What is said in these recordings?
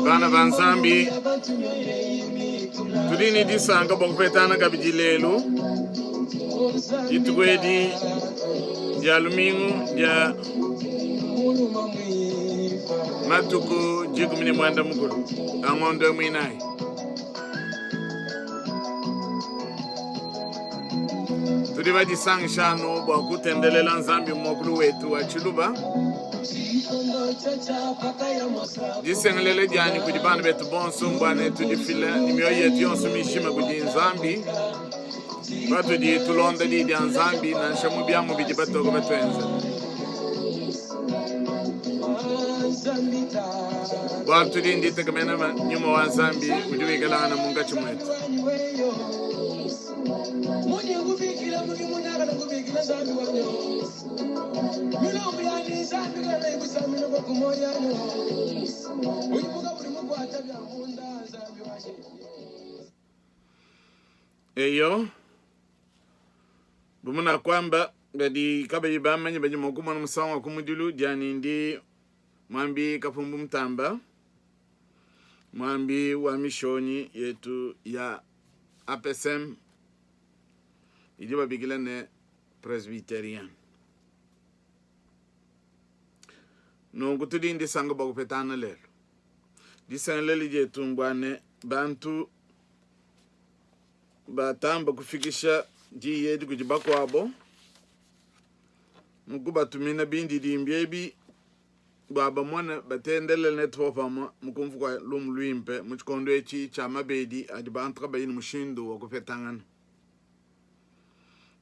Bana ba Nzambi, tudi ne disanka bua kupetana kabidi lelu dituku edi dia lumingu dia matuku 18 a ngondo muinayi. Tudi badisangisha anu bua kutendelela Nzambi mu muakulu wetu wa Tshiluba. Disengelela dianyi kudi bana betu bonso mbua ne tudifile ne mioyo yetu yonso mijima kudi Nzambi patudi tulonda Diyi dia Nzambi nansha mu biamu bidi batoke batuenza. Bualu tudi nditekemena nyuma wa Nzambi udi wikalangana munkatshi muetu. Eyo, bu munakuamba, badi kabayi bamanye badi mua kumona musangu wa kumudilu dianyi ndi muambi Kapumbu Mutamba, muambi wa mishonyi yetu ya APSM idi babikila ne Presbyterien. Nunku tudi ndisanka bua kupetangana lelu. Disengelela dietu mbua ne bantu batamba kufikisha diyi edi kudi bakuabo mu kubatumina bindidimbi ebi bua bamone batendelele netu popamue mu kumvu kua lumu luimpe mu tshikondo etshi tshia mabedi adi bantu kabayi ne mushindu wa kupetangana.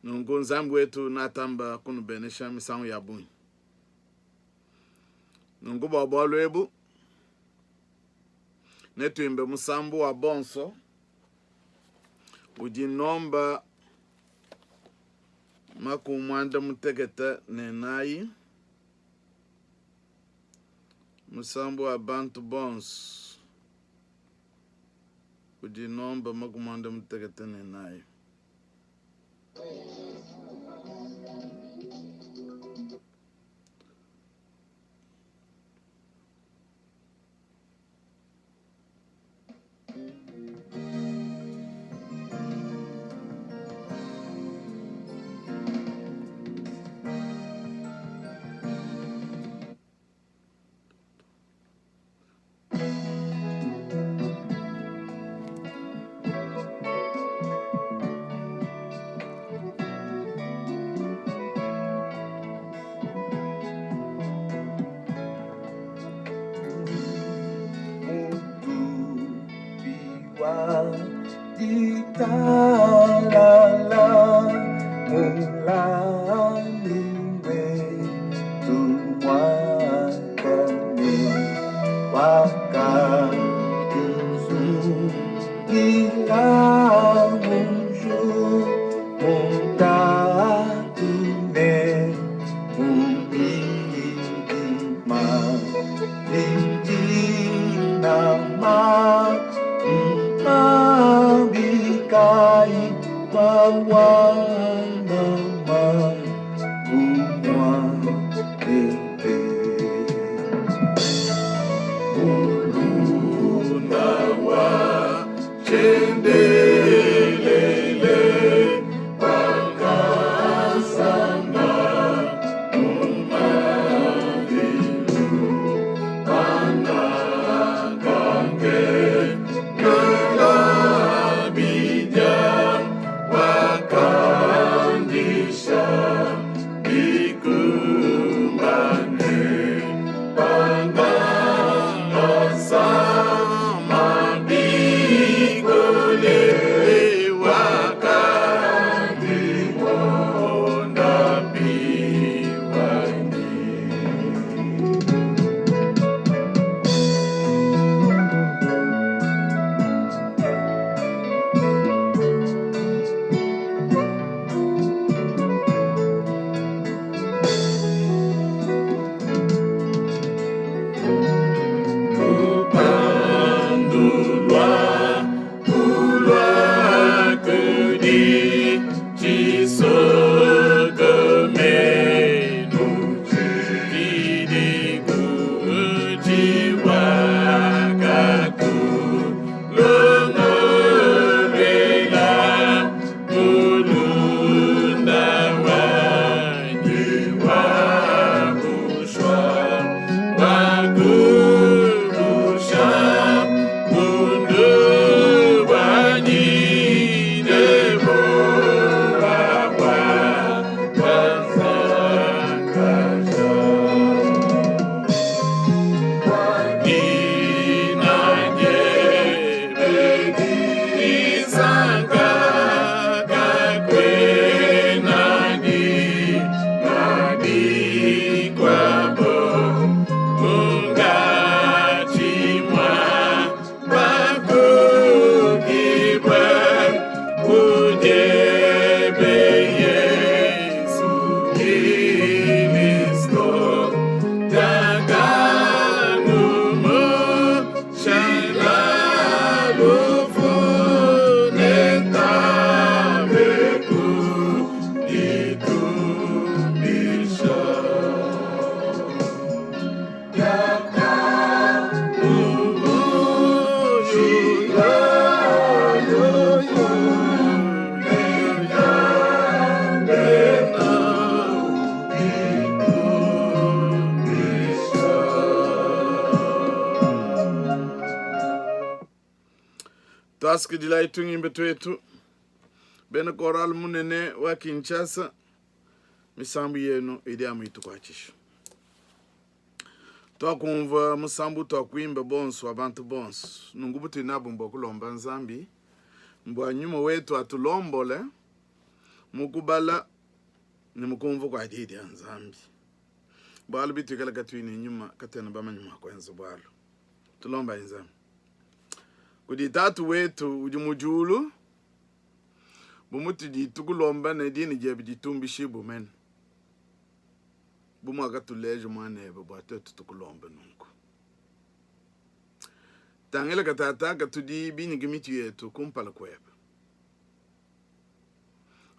Nunku Nzambi wetu natamba kunubenesha misangu ya bungi. Nunku bua bualu ebu netuimbe musambu wa bonso udi nomba makumi muanda mutekete ne nayi, musambu wa bantu bonso udi nomba makumi muanda mutekete ne nayi. Ditalala mulami wetu muakane wakatusungila mu mu ntatu ne mu midima. Mulunda wa tshiendelele wakasamba mu madilu panakakengela bidia waka. Tuasikidilayi tungimbe tuetu bena chorale munene wa Kinshasa, misambu yenu idi amu itukuatshisha. Tuakumvua musambu tuakuimba bonso wa bantu bonso, nunku butudi nabu mbua kulomba Nzambi mbua nyuma wetu atulombole mu kubala ne mu kumvua kua Diyi dia Nzambi, bualu bituikala katuyi ne nyuma katuena bamanye mua kuenza bualu. Tulombayi Nzambi kudi Tatu wetu udi mu diulu, bu mutudi tukulomba ne dina diebe ditumbishibue mene, bu muakatuleja Muanebe bua tuetu tukulombe nunku. Tangila katataka tudi binyike mitu yetu kumpala kuebe,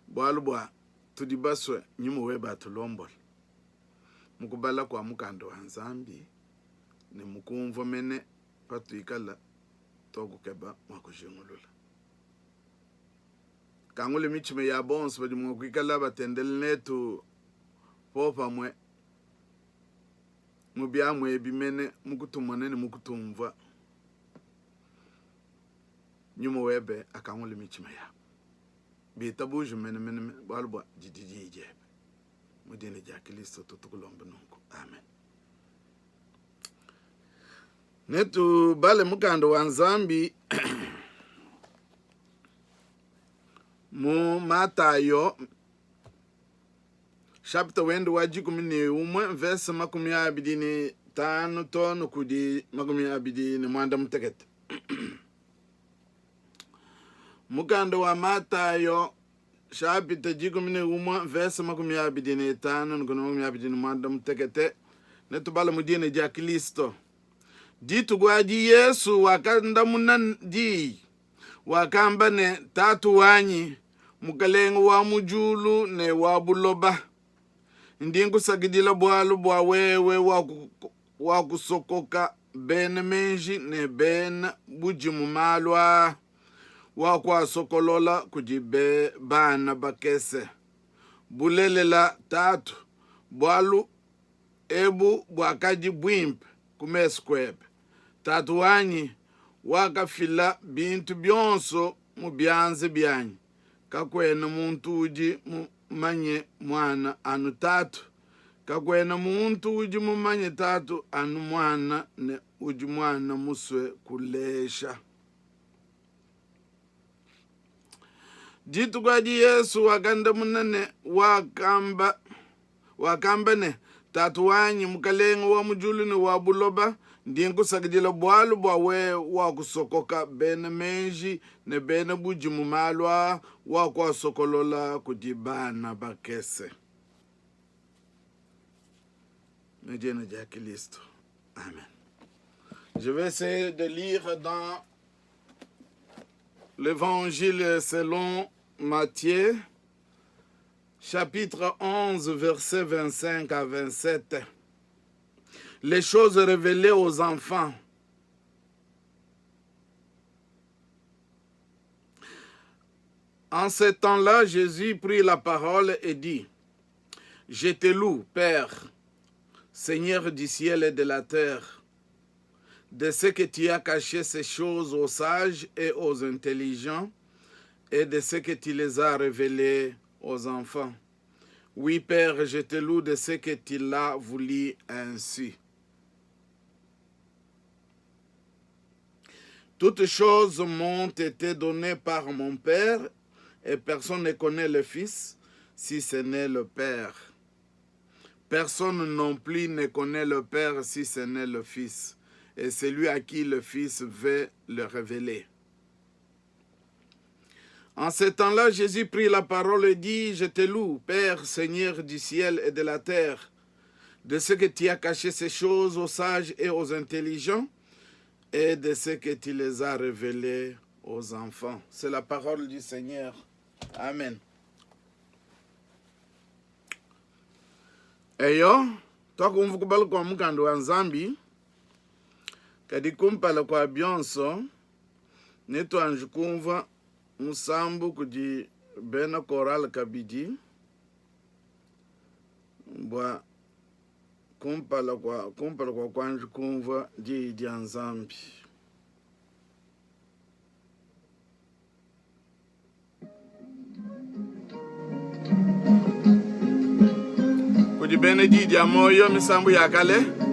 bualu bua tudi basue nyuma webe atulombole mu kubala kua mukanda wa Nzambi ne mu kumvua mene patuikala tuakukeba mua kujingulula. Kangula mitshima ya bonso badi mua kuikala batendelela netu popamue mu biamu ebi mene mu kutumona ne mu kutumvua. Nyuma webe akangule mitshima yabo, bitabuje menemene bualu bua didi diyi diebe. Mu dina dia Kristo tutukulomba nunku, amen. Netubale mukanda wa Nzambi mu Matayo chapitre wende wa 11 verse 25 too kudi 28. Mukanda wa Matayo chapitre 11 verse 25 ne kudi 28, netubale mu dina dia Kristo. Dituku adi Yesu wakandamuna diyi, wakamba ne, Tatu wanyi, Mukalenge wa mu diulu ne wa buloba, ndi nkusakidila bualu bua wewe wakusokoka bena meji ne bena budimu malu aa, wakuasokolola kudi bana bakese. Bulelela, Tatu, bualu ebu buakadi buimpe ku mesu kuebe. Tatu wanyi wakafila bintu bionso mu bianza bianyi. Kakuena muntu udi mumanye Muana anu Tatu, kakuena muntu udi mumanye Tatu anu Muana ne udi Muana musue kulesha. Dituku adi Yesu wakandamuna ne wakamba wakamba ne, Tatu wanyi, Mukalenge wa mu diulu ne wa buloba, ndi nkusakidila bualu bua wewe wakusokoka bena meji ne bena budimu malu aa, wakuasokolola kudi bana bakese. Mu dina dia Kristo. Amen. Je vais essayer de lire dans l'Évangile selon Matthieu, chapitre 11, versets 25 à 27. Les choses révélées aux enfants. En ce temps-là, Jésus prit la parole et dit, Je te loue, Père, Seigneur du ciel et de la terre, de ce que tu as caché ces choses aux sages et aux intelligents, et de ce que tu les as révélées aux enfants. Oui, Père, je te loue de ce que tu l'as voulu ainsi. Toutes choses m'ont été données par mon Père, et personne ne connaît le Fils si ce n'est le Père. Personne non plus ne connaît le Père si ce n'est le Fils, et celui à qui le Fils veut le révéler. En ce temps-là, Jésus prit la parole et dit, Je te loue, Père, Seigneur du ciel et de la terre, de ce que tu as caché ces choses aux sages et aux intelligents, et de ce que tu les as révélées aux enfants. C'est la parole du Seigneur. Amen. Eyo, twakumva kubala kua mukanda wa Nzambi, kadi kumpala kua bionso netuanji kumvua musambu kudi bena chorale kabidi bua kumpala kua kumpala kua kuanji kumvua diyi dia Nzambi. Kudi bena di dia muoyo misambu ya kale.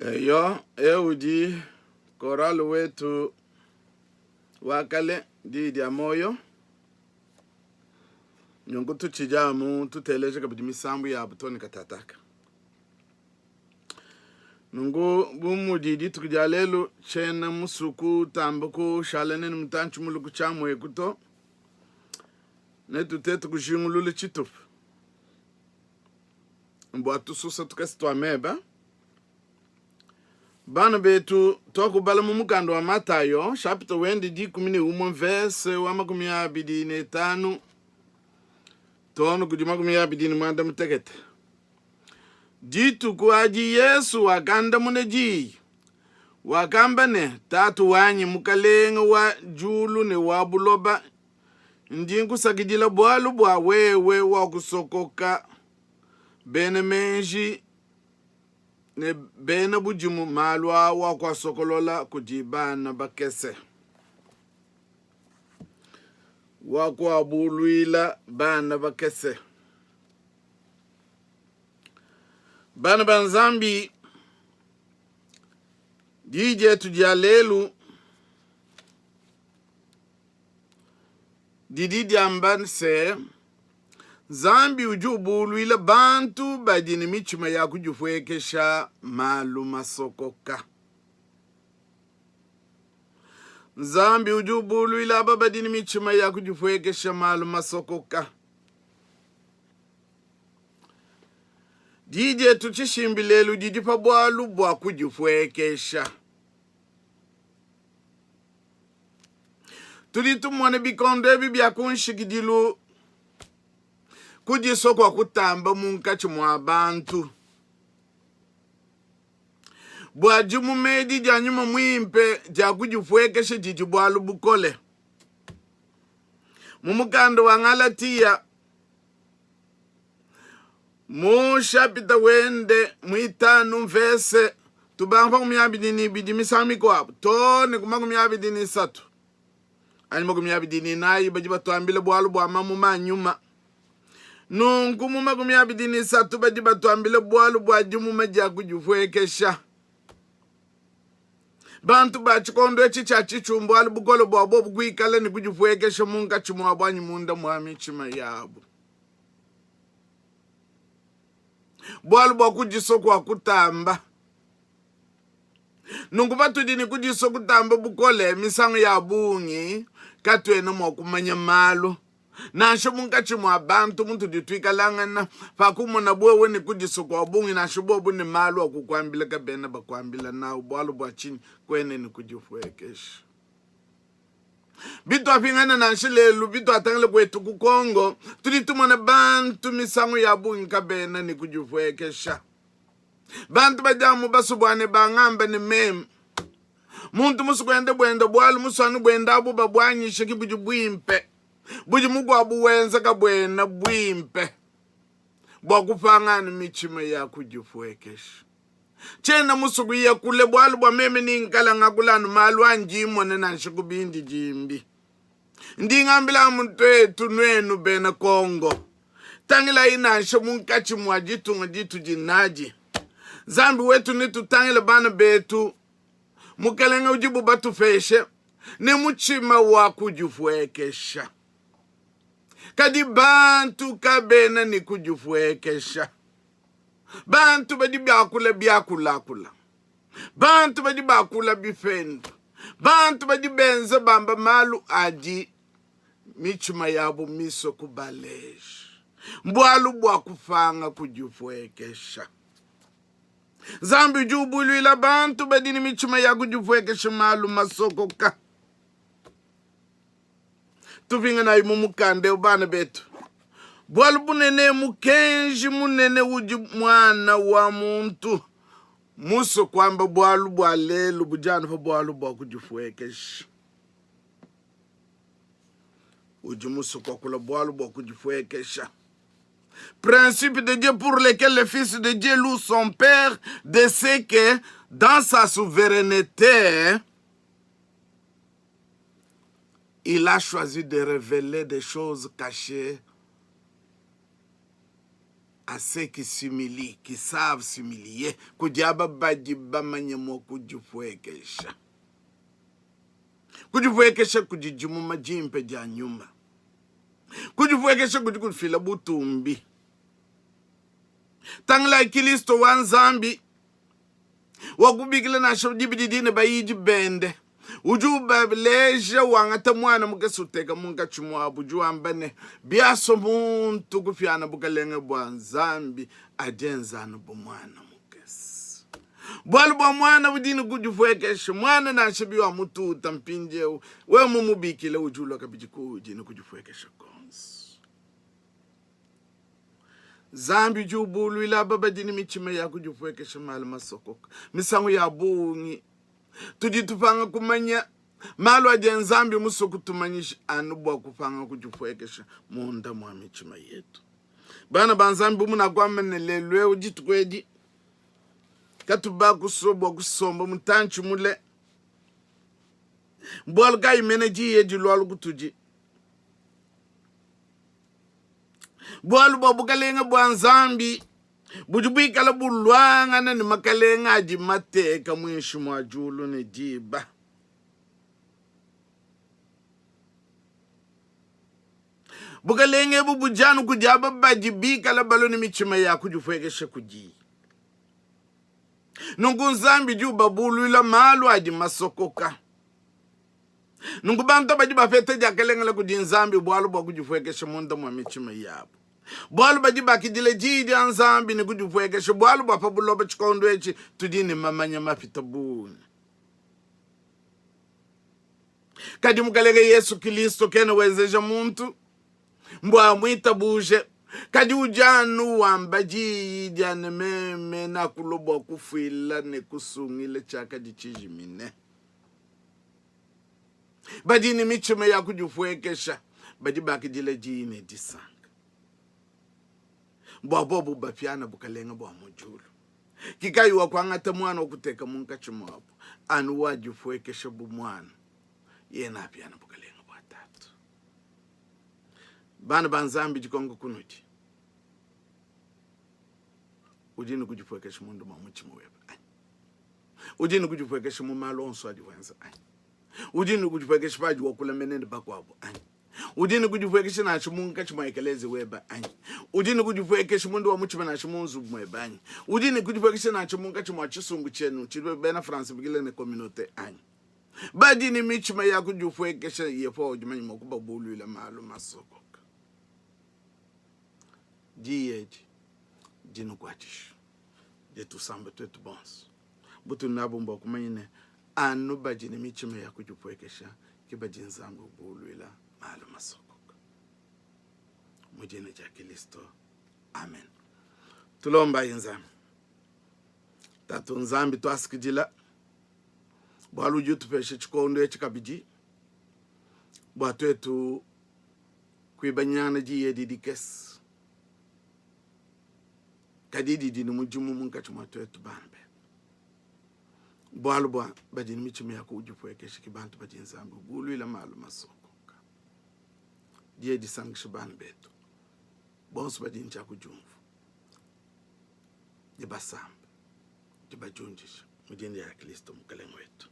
Eyo, eu udi korale wetu wa kale, Diyi dia Muoyo. Nunku tutshidi amu tuteleja kabidi misambu yabu too ne katataka. Nunku bu mudi dituku dia lelu, tshiena musue kutamba kushala nenu mutantshi mule ku tshiamu eku to. Netutete kujingulula tshitupa bua tususa tukese tua meba. Bana betu, tuakubala mu mukanda wa Matayo chapitre wende 11 verse wa 25 too ne kudi 28. Dituku adi Yesu wakandamuna diyi, wakamba ne, Tatu wanyi, Mukalenge wa diulu ne wa buloba, ndi nkusakidila bualu bua wewe wakusokoka bena meji ne bena budimu malu aa wakuasokolola kudi bana bakese, wakuabuluila bana bakese. Bana ba Nzambi, diyi dietu dia lelu didi diamba se, Nzambi udi ubuluila bantu badi ne mitshima ya kudipuekesha malu masokoka. Nzambi udi ubuluila aba badi ne mitshima ya kudipuekesha malu masokoka. Diyi dietu tshishimbi lelu didi pa bualu bua kudipuekesha. Tudi tumona bikondo ebi bia ku nshikidilu kudisua kua kutamba munkatshi mua bantu. Bua dimuma edi dia nyuma muimpe dia kudipuekesha didi bualu bukole. Mu mukanda wa Ngalatiya mu shapita wende muitanu mvese tubanga pa 22 misangu mikuabu too ne ku 23 anyi 24 badi batuambila bualu bua mamuma a nyuma. Nunku mu 23 badi batuambila bualu bua dimuma dia kudipuekesha. Bantu ba tshikondo etshi tshia tshitshu mbualu bukole bua bobu kuikala ne kudipuekesha munkatshi muabu anyi munda mua mitshima yabu. Bualu bua kudisua kua kutamba. Nunku patudi ne kudisua kutamba bukole, misangu ya bungi katuena mua kumanya malu nansha munkatshi mua bantu mutudi tuikalangana. Pa kumona wewe ne kudisua kua bungi, nansha bobu ne malu a kukuambila kabena bakuambila nawu. Bualu bua tshinyi? Kuena ne kudipuekesha. Bituapingana nansha lelu, bituatangila kuetu ku Congo, tudi tumona bantu misangu ya bungi kabena ne kudipuekesha. Bantu badi amu basue bua ne bangamba ne meme muntu musue kuenda buenda bualu musue anu buenda abu babuanyishe ke budi buimpe, budi mukuabu wenza kabuena buimpe bua kupanga anu mitshima ya kudipuekesha. Tshiena musue kuya kule bualu bua meme ni nkala ngakula anu malu andi mmona nansha ku bindidimbi. Ndi ngambila amu tuetu nuenu bena Kongo, tangilayi nansha munkatshi mua ditunga ditudi nadi. Nzambi wetu netutangile bana betu, Mukelenge udibu batupeshe ne mutshima wa kudipuekesha. Kadi bantu kabena ne kudipuekesha. Bantu badi biakula biakulakula, bantu badi bakula bipendu, bantu badi benza bamba malu adi mitshima yabu misue kubaleja. Mbualu bua kupanga kudipuekesha. Nzambi udi ubuluila bantu badi ne mitshima ya kudipuekesha malu masokoka. Tupinganayi mu mukanda eu, bana betu. Bualu bunene, mukenji munene udi muana wa muntu musue kuamba bualu bua lelu budi anu pa bualu bua kudipuekesha. Udi musue kuakula bualu bua kudipuekesha. Principe de Dieu pour lequel le Fils de Dieu loue son Père de ce que dans sa souveraineté il a choisi de révéler des choses cachées à ceux qui s'humilient, qui savent s'humilier, kudi aba badi bamanye mua kudipuekesha. Kudipuekesha kudi dimuma dimpe dia nyuma. Kudipuekesha kudi kufila butumbi. Tangilayi Kilisto wa Nzambi wakubikila nansha dibidi ne bayidi bende udi ubaleja wangata muana mukese uteka munkatshi muabu udi wamba ne biasua muntu kupiana bukalenge bua Nzambi adienza anu bu muana mukese. Bualu bua muana udi ne kudipuekesha, muana nansha biwamututa mpindieu, wewe mumubikile udi ulua kabidi kuudi ne kudipuekesha konso. Nzambi udi ubuluila aba badi ne mitshima ya kudipuekesha malu masokoka. Misangu ya bungi tudi tupanga kumanya malu adi Nzambi musue kutumanyisha anu bua kupanga kudipuekesha munda mua mitshima yetu. Bana ba Nzambi, bu munakuamba ne lelu eu dituku edi katubakusua bua kusomba mutantshi mule, bualu kayi mene diyi edi lualu kutudi? Bualu bua bukalenge bua Nzambi budi buikala buluangana ne makalenge adi mateka muinshi mua diulu ne diba. Bukalenge ebu budi anu kudi aba badi bikala balue ne mitshima ya kudipuekesha kudiye. Nunku Nzambi udi ubabuluila malu adi masokoka. Nunku bantu badi bapeta diakalengele kudi Nzambi bualu bua kudipuekesha munda mua mitshima yabu, bualu badi bakidila diyi dia Nzambi ne kudipuekesha, bualu bua pa buloba tshikondo etshi tudi ne mamanya mapita bungi. Kadi Mukalenge Yesu Kilisto kena wenzeja muntu mbua amuitabuje, kadi udi anu wamba diyi dia ne, Meme nakulua bua kufuila ne kusungila tshiakadi tshijimine. Badi ne mitshima ya kudipuekesha badi bakidila diyi ne disanka, bua bobu bapiana bukalenge bua mu diulu. Kikayi wa kuangata muana wa kuteka munkatshi muabu, anu wadipuekesha bu muana, yena apiana bukalenge bua Tatu. Bana ba Nzambi, dikonka kunudi, udi ne kudipuekesha munda mua mutshima webe anyi? Udi ne kudipuekesha mu malu onso adi wenza anyi? Udi ne kudipuekesha padi wakula mene ne bakuabu anyi? Udi ne kudipuekesha nansha munkatshi mua ekelezia webe anyi? Udi ne kudipuekesha munda wa mutshima nansha mu nzubu muebe anyi? Udi ne kudipuekesha nansha munkatshi mua tshisumbu tshienu tshidi bena France bikila ne communauté anyi? Badi ne mitshima ya kudipuekesha, Yehowa udi manye mua kubabuluila malu masokoka. Diyi edi dinukuatshishe, ditusamba tuetu bonso. Butudi nabu mbua kumanya ne, anu badi ne mitshima ya kudipuekesha ke badi Nzambi ubuluila malu masokoka. Mu dina dia Kilisto, amen. Tulombayi Nzambi. Tatu Nzambi, tuasakidila bualu udi utupesha tshikondo etshi kabidi bua tuetu kuibanyangana diyi edi dikese, kadi didi ne mudimu munkatshi mua tuetu bana bebe. Bualu bua badi ne mitshima ya kudipuekesha ke bantu badi Nzambi ubuluila malu masokoka. Diye disankisha bana betu bonso badi ne tshia kudiumvua, dibasambe, dibadiundisha mu dina dia Kristo Mukalenge wetu.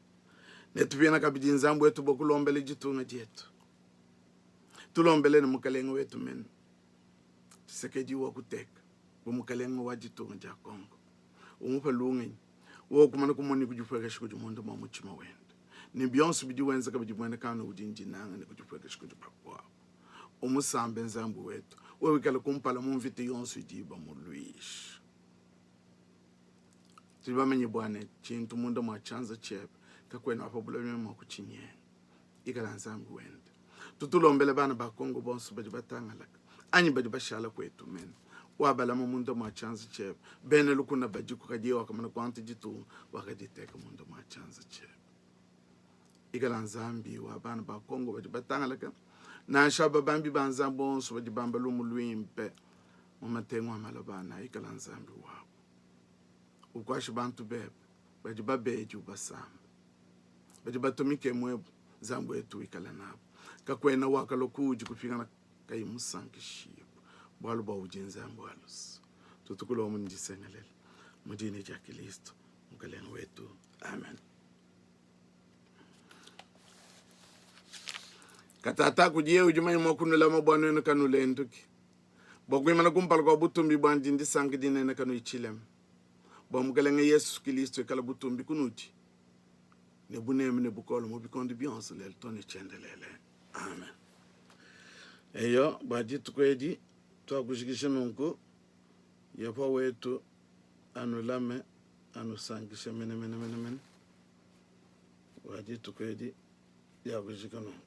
Netupingane kabidi Nzambi wetu bua kulombela ditunga dietu, tulombele ne Mukalenge wetu mene Tshisekedi wa kuteka bu mukalenge wa ditunga dia Congo. Umupe lungenyi, wewe kumana kumona ne kudipuekesha kudi munda mua mutshima wende, ne bionso bidi wenza kabidi muena udi ndinanga ne kudipuekesha kudi bakuabu. Umusambe Nzambi wetu, wewe wikale kumpala mu mvita yonso idi ibamuluisha. Tudi bamanye bua ne tshintu munda mua tshianza tshiebe kakuena apa buloba mua kutshinyenga. Ikala Nzambi wende. Tutulombele bana ba Kongo bonso badi batangalaka anyi badi bashala kuetu mene. Wabalama munda mua tshianza tshiebe. Bena lukuna badiku kadi yeye wakamana kuangata ditunga wakaditeka munda mua tshianza tshiebe. Ikala Nzambi wa bana ba Kongo badi batangalaka nansha aba bambi ba Nzambi bonso badi bamba lumu luimpe mu matengu a maloba ana. Ikala Nzambi wabu. Ukuashe bantu bebe badi babedi ubasamba. Badi batumike muebu Nzambi wetu wikala nabu. Kakuena wakalua kuudi kupingana kayi musankishibue, bualu bua udi Nzambi wa luse. Tutukulomba ne disengelela mu dina dia Kilisto Mukelenge wetu, amen. Katata kudiye udi manye mua kunulama bua nuenu kanulenduki, bua kuimana kumpala kua butumbi buandi ndisanka dinene kanuyi tshilema, bua Mukelenge Yesu Kilisto ikala butumbi kunudi ne buneme ne bukole mu bikondo bionso lelu too ne tshiendelele. Amen. Eyo, bua dituku edi tuakujikisha nunku. Yehowa wetu anulame. anusankishe menemene menemene bua dituku edi diakujika nunku.